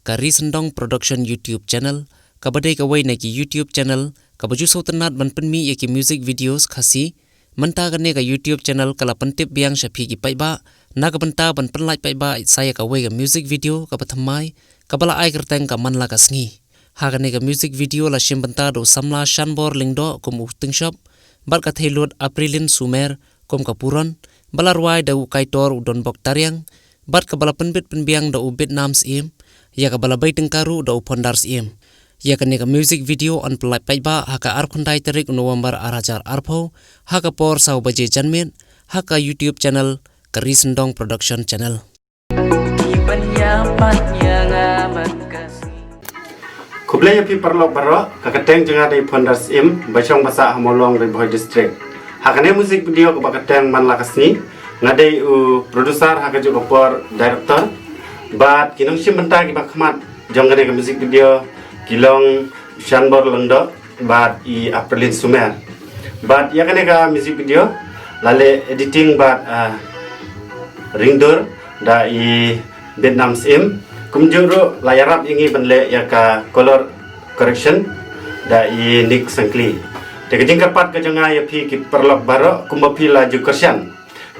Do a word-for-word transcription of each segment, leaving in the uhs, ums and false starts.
ka Ri Syndong Production YouTube channel, kaba dei kawei na ki YouTube channel kaba ju sngewtynnat ban pynmih ïa ki music videos Khasi. Mynta kane ka YouTube channel ka la pyntip biang sha phi ki paidbah na ka bynta ban pynlait paidbah sa ïa kawei ka music video kaba thymmai, kaba la ai kyrteng ka Man La Ka Sngi. Ha kane ka music video la shim bynta da u samla Shanbor Lyngdoh kum u tyngshop, bad ka theilut Aprilin Sumer kum ka puron, ba la rwai da u kaitor u Donbok Tariang, bad kaba la pynbit pynbiang da u Bitnam Syiem, ïa kaba la bai tyngka ruh da u Phondar Syiem. Ïa kane ka music video yn pynlait paidbah ha ka arphew khyndai tarik u November ar hajar arphew, ha ka por saw baje janmiet, ha ka YouTube channel ka Ri Syndong Production Channel. Khublei ïa phi paralok baroh, ka kyrteng jong nga dei Phondar Syiem, ba shong ba sah ha Mawlong, Ri Bhoi District. Ha kane music video kaba kyrteng Man La Ka Sngi, nga dei u producer, ha kajuh ka por director. Bad ki nongshim bynta kiba khmat jong kane ka music video ki long Shanbor Lyngdoh bad i Aprilin Sumer. Bad ïa kane ka music video la leh editing bad, ah, ringdur da i Bitnam Syiem. Kumjuh ruh la ïarap ïa ngi ban leh ïa ka color correction da i Nick Sangkli. Te ka jingkyrpad ka jong nga ïa phi ki paralok baroh, kumba phi la ju kyrshan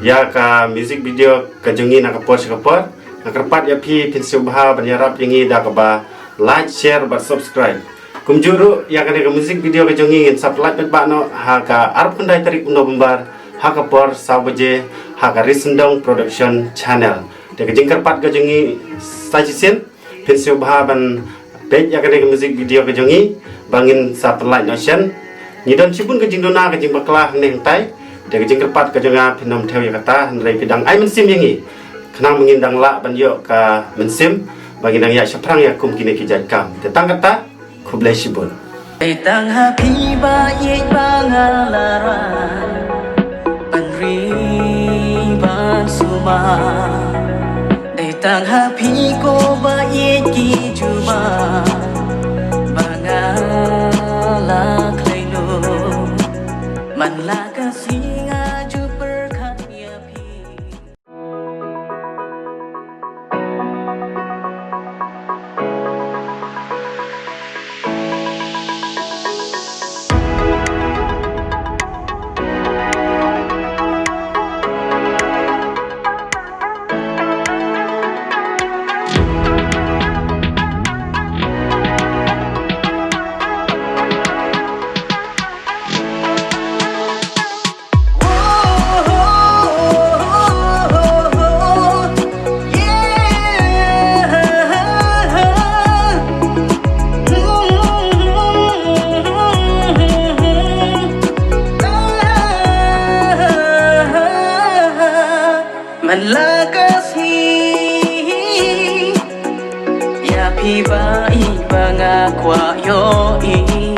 ïa ka music video ka jong ngi na ka por sha ka por, nga kyrpad ïa phi phin sngewbha ban ïarap ïa ngi da kaba like, share bad subscribe. Kumjuh ruh ïa kane ka music video ka jong ngi ngin sa pynlait paidbah noh ha ka arphew khyndai tarik u November, ha ka por saw baje, ha ka Ri Syndong Production Channel. Te ka jingkyrpad ka jong ngi sa shisien, phin sngewbha ban peit ïa kane ka music video ka jong ngi, ba ngin sa pynlait noh shen. Ngi don shibun ka jingduna ka jingbakla hangne hangtai. Te ka jingkyrpad ka jong nga phin ym thew ïa kata, hynrei phi dang ai mynsiem ïa ngi, khnang ba ngin dang lah ban ïoh ka mynsiem ba ngin dang ïaid shaphrang ïa kum kine ki jait kam. Te tang kata, khublei shibun. Dei tang ha phi ba ïeit ba nga la rai ban ri ban sumar. Dei tang ha phi ko ba ïeit ki jubab ba nga la khlei lut. Man la ka sngi nga ju pyrkhat ïa phi. Man la ka sngi ïa phi ba i ba nga kwah ïohi.